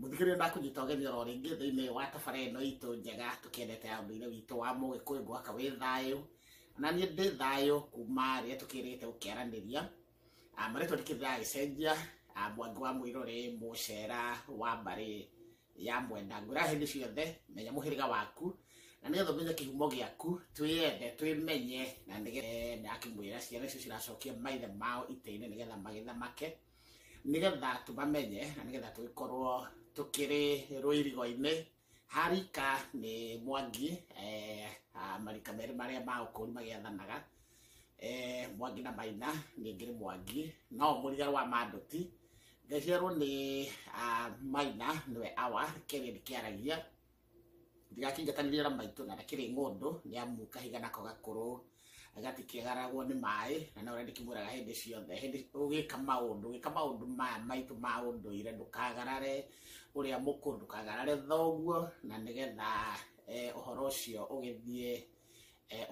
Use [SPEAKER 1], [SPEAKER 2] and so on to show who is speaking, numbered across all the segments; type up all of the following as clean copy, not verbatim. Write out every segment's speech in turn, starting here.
[SPEAKER 1] Mũthikĩrĩria, ndakũnyita ũgeni oro rĩngĩ thĩinĩ wa tabarĩra ĩno itũ njega tũkĩendete ya ũndũire witũ wa Mũgĩkũyũ. Ngwaka wĩ thayũ, na niĩ ndĩ thayũ kuma rĩrĩa tũkĩrĩte gũkĩaranĩria. Marĩtwa ndĩkĩndĩragĩcenjia, Mwangi wa Mũirũrĩ, mũcera wa mbarĩ ya Mwenda. Ngwĩra hĩndĩ ciothe, menya mũhĩrĩga waku na nĩgetha ũmenye kĩhumo gĩaku, twĩyende, twĩmenye, na nĩgetha akĩmwĩra ciana icio ciracokia maithe mao itĩ-inĩ nĩgetha magĩthamake, nĩgetha tũmamenye na nĩgetha tũgĩkorwo tũkĩrĩ rũirigo-inĩ. Harika nĩ Mwangi, marika merĩ marĩa ma ũkũri magĩathanaga, Mwangi na Maina. Niĩ ngĩrĩ Mwangi no mũriga wa Mandũti, ngaciarwo nĩ Maina, nĩwe awa kĩrĩ ndĩkĩaragia ndigakĩingatanĩria na maitũ na ndakĩrĩ ng'ũndũ, nĩ amu kahiga nako gakũrũ gatikĩgaragwo nĩ maĩ. Na no ũrĩa ndĩkĩmwĩraga hĩndĩ ciothe, hĩndĩ ũgĩka maũndũ, ũgĩka maũndũ maya maitũ ma ũndũire, ndũkagarare ũrĩa mũkũrũ, ndũkagarare thoguo, na nĩgetha ũhoro ũcio ũgĩthiĩ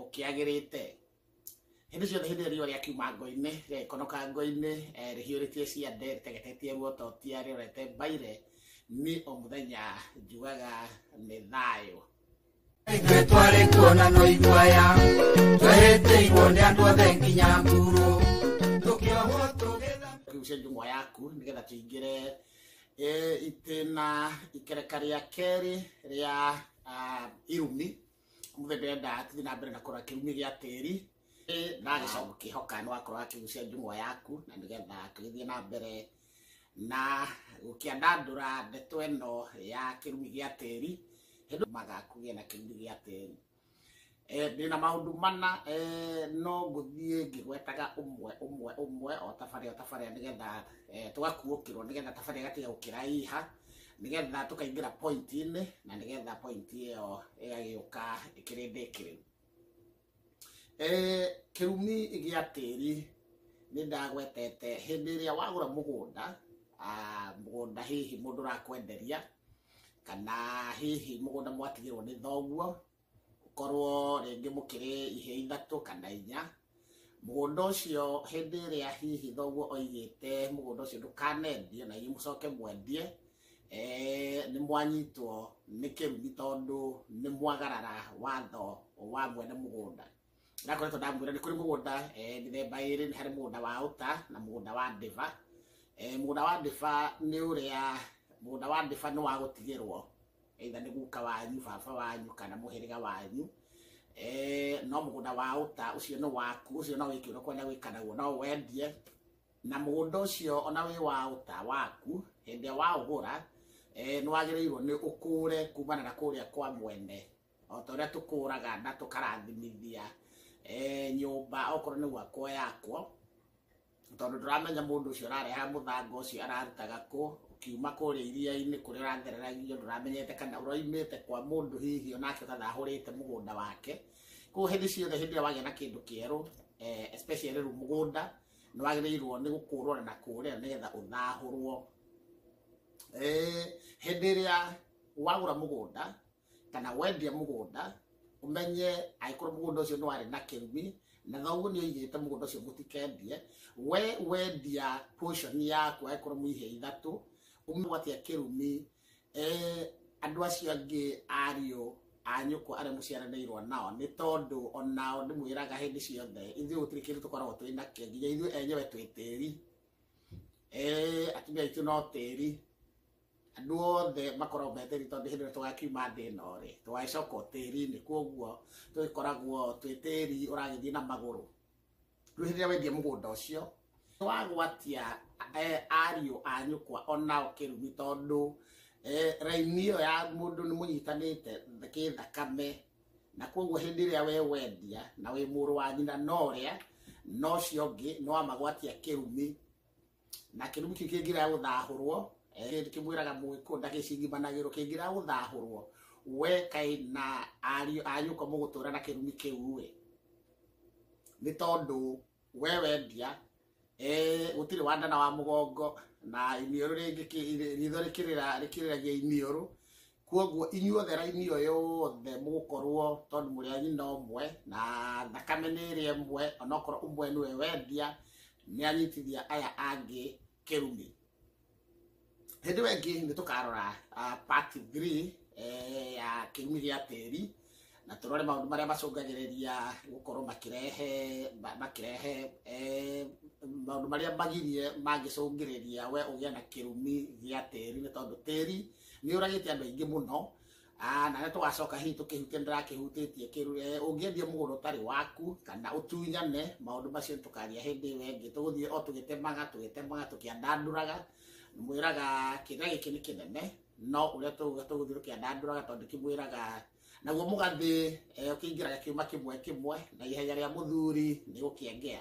[SPEAKER 1] ũkĩagĩrĩte. Hĩndĩ ciothe, hĩndĩ ĩrĩa riũa rĩakiuma ngo-inĩ, rĩagĩkonoka ngo-inĩ, rĩhiũrĩtie ciande, rĩtegetetie ruototia, rĩrorete mbaire, niĩ o mũthenya njugaga nĩ thayũ.
[SPEAKER 2] Ithuĩ twarĩ kuona no iguaya twehĩtĩirwo nĩ andũ othe nginya nguru tũkĩohwo tũgĩtha.
[SPEAKER 1] Kĩgucia njung'wa yaku nĩgetha tũingĩre itĩna ikereka rĩa kerĩ rĩa irumi. Mũthĩ ndĩrenda tũthiĩ na mbere na kũrora kĩrumi gĩa tĩri. Ndagĩcoka gũkĩhoka nĩ wakorwo wakĩgucia njung'wa yaku na nĩgetha tũgĩthiĩ na mbere na gũkĩandandũra ndeto ĩno ya kĩrumi gĩa tĩri, hĩndĩ maga kũgĩa na kĩrumi gĩa tĩri. Ndĩna maũndũ mana, no ngũthiĩ ngĩgwetaga ũmwe ũmwe ũmwe o tabarĩa o tabarĩa, nĩgetha tũgakuũkĩrwo, nĩgetha tabarĩa ĩgatiga gũkĩraiha, nĩgetha tũkaingĩra point-inĩ, na nĩgetha point ĩyo ĩgagĩũka ĩkĩrĩ ndĩkĩrĩru. Kĩrumi gĩa tĩri nĩ ndagwetete hĩndĩ ĩrĩa wagũra mũgũnda, mũgũnda hihi mũndũ ũrakwenderia, kana hihi mũgũnda mwatigĩrwo nĩ thoguo, ũkorwo rĩngĩ mũkĩrĩ ihĩĩ ithatũ kana inya. Mũgũnda ũcio, hĩndĩ ĩrĩa hihi thoguo oigĩte mũgũnda ũcio ndũkanendio na inyuĩ mũcoke mwendie, nĩ mwanyitwo nĩ kĩrumi tondũ nĩ mwagarara watho wa mwene mũgũnda. Ndakoretwo ndamwĩra nĩ kũrĩ mũgũnda mĩthemba ĩrĩ: nĩ harĩ mũgũnda wa ũta na mũgũnda wa ndĩba. Mũgũnda wa ndĩba nĩ ũrĩa mũgũnda wa ndĩba nĩ wa gũtigĩrwo either nĩ guka wanyu, baba wanyu kana mũhĩrĩga wanyu, no mũgũnda wa ũta ũcio nĩ waku, ũcio no wĩke ũrĩa ũkwenda gwĩka naguo, no wendie. Na mũgũnda ũcio ona wĩ wa ũta waku, hĩndĩ ĩrĩa waũgũra, nĩ wagĩrĩirwo nĩ ũkũre kumana na kũrĩa kwa mwene, o ta ũrĩa tũkũraga na tũkarathimithia nyũmba okorwo nĩ gwakwo yakwo, tondũ ndũramenya mũndũ ũcio ũrareha mũthanga ũcio ararutaga kũ. Ũkiuma kũrĩa iria-inĩ kũrĩa ũrathereragio, ndũramenyete kana ũroimĩte kwa mũndũ hihi onake ũtathahũrĩte mũgũnda wake. Koguo hĩndĩ ciothe, hĩndĩ ĩrĩa wagĩa na kĩndũ kĩerũ, especially rĩu mũgũnda, nĩ wagĩrĩirwo nĩ gũkũrwo na kũrĩa nĩgetha ũthahũrwo. Hĩndĩ ĩrĩa wagũra mũgũnda kana wendia mũgũnda, ũmenye angĩkorwo mũgũnda ũcio nĩ warĩ na kĩrumi na thoguo nĩ oigĩte mũgũnda ũcio mũtikendie, we wendia portion yaku, angĩkorwo mwĩ ithatũ, ũmũgwatia kĩrumi andũ acio angĩ ariũ a nyũkwa arĩa mũciaranĩirwo nao, nĩ tondũ onao ndĩmwĩraga hĩndĩ ciothe, ithuĩ gũtirĩ kĩndũ tũkoragwo twĩ nakĩo, nginya ithuĩ enyewe twĩ tĩri. Atumia aitũ no tĩri, andũ othe makoragwo me tĩri, tondũ hĩndĩ ĩrĩa tũgakiuma thĩ ĩno rĩ, tũgagĩcoka o tĩri-inĩ. Koguo tũgĩkoragwo twĩ tĩri ũragĩthiĩ na magũrũ. Rĩu hĩndĩ ĩrĩa wendia mũgũnda ũcio, wagwatia ariũ a nyũkwa onao kĩrumi, tondũ raini ĩyo ya mũndũ nĩ mũnyitanĩte kĩthakame, na koguo hĩndĩ ĩrĩa we wendia na wĩ mũrũ wa nyina na ũrĩa na ũcio ũngĩ, nĩ wamagwatia kĩrumi, na kĩrumi kĩu kĩngĩrega gũthahũrwo, kĩmwĩraga Mũgĩkũyũ ndagĩcingimanagĩrwo, kĩngĩrega gũthahũrwo, we kaĩ na ariũ a nyũkwa mũgũtũra na kĩrumi kĩu ĩ, nĩ tondũ we wendia, gũtirĩ wa nda na wa mũgongo, na iniũrũ rĩngĩ ritho rĩkĩrĩra rĩkĩrĩragia iniũrũ. Koguo inyuothe raini ĩyo yothe mũgũkorwo, tondũ mũrĩ a nyina ũmwe na thakame nĩ ĩrĩa ĩmwe, onokorwo ũmwe nĩwe wendia, nĩ anyitithia aya angĩ kĩrumi. Hĩndĩ ĩyo ĩngĩ nĩ tũkarora part 3 ya kĩrumi gĩa tĩri, na tũrore maũndũ marĩa macũngagĩrĩria gũkorwo makĩrehe maũndũ marĩa magirie mangĩcũngĩrĩria we ũgĩe na kĩrumi gĩa tĩri, nĩ tondũ tĩri nĩ ũragĩte andũ aingĩ mũno. Na nĩ tũgacoka hihi tũkĩhutia, ndĩrakĩhutĩtie ũngĩendia mũgũnda ũtarĩ waku kana ũtunyane, maũndũ macio tũkaria hĩndĩ ĩyo ĩngĩ. Tũgũthiĩ o tũgĩtemaga tũkĩandandũraga, mwĩraga kĩrĩa gĩkĩ nĩ kĩnene, no ũrĩa tũgũthiĩ tũkĩandandũraga tondũ kĩmwĩraga naguo mũgathĩ ũkĩingĩraga kĩuma kĩmwe kĩmwe, na ihenya rĩa mũthuri nĩ gũkĩengea.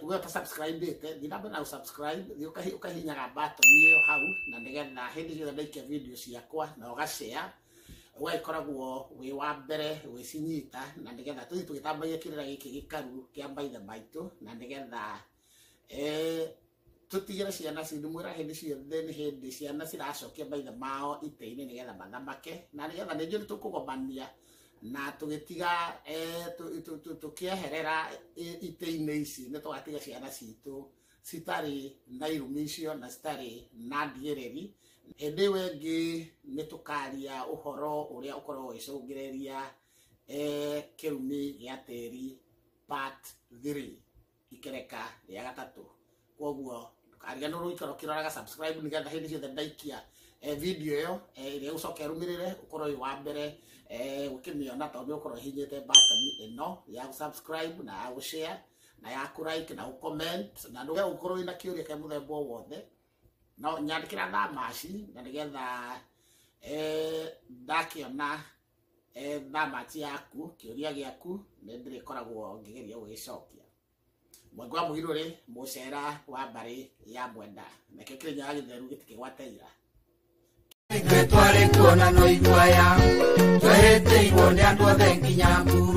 [SPEAKER 1] We ũta subscribe-ĩte, thiĩ na mbere na gũ-subscribe, thiĩ ũkahihinyaga button ĩyo hau, na nĩgetha hĩndĩ ciothe ndaikia video ciakwa na ũgashare, ũgagĩkoragwo wĩ wa mbere gwĩcinyita, na nĩgetha tũthiĩ tũgĩtambagia kĩrĩra gĩkĩ gĩkaru kĩa maithe maitũ, na nĩgetha tũtigĩre ciana citũ. Mwĩra hĩndĩ ciothe nĩ hĩndĩ ciana ciracokia maithe mao itĩ-inĩ nĩgetha mathamake, na nĩgetha nĩ njũĩ tũkũgomania na tũgĩtiga tũkĩeherera itĩ-inĩ ici, nĩ tũgatiga ciana citũ citarĩ na irumi icio na citarĩ na ndigĩrĩri. Hĩndĩ ĩyo ĩngĩ nĩ tũkaria ũhoro ũrĩa ũkoragwo ũgĩcũngĩrĩria kĩrumi gĩa tĩri part 3, ikereka rĩa gatatũ. Koguo ndũkariganĩrwo gũikara ũkĩroraga subscribe, nĩgetha hĩndĩ ciothe ndaikia video ĩyo ĩrĩa ĩgũcoka ĩrũmĩrĩre ũkorwo wĩ wa mbere gũkĩmĩona, tondũ nĩ ũkorwo ũhihinyĩte button ĩno ya gũ-subscribe na ya gũ-share na ya kũ-like na gũ-comment, na ndũge ũkorwo wĩna kĩũria kĩa mũthemba o wothe, no nyandĩkĩra thamaci, na nĩgetha ndakĩona thamaci yaku kĩũria gĩaku nĩ ndĩrĩkoragwo ngĩgeria gũgĩcokia. Mwangi wa Mũgirũrĩ, mũcera wa mbarĩ ya Mwenda, nakĩo Kĩrĩnyaga gĩtheru gĩtikĩgwate ira.
[SPEAKER 2] Ithuĩ twarĩ kuona no iguaya, twehĩtĩirwo nĩ andũ othe nginya nguru.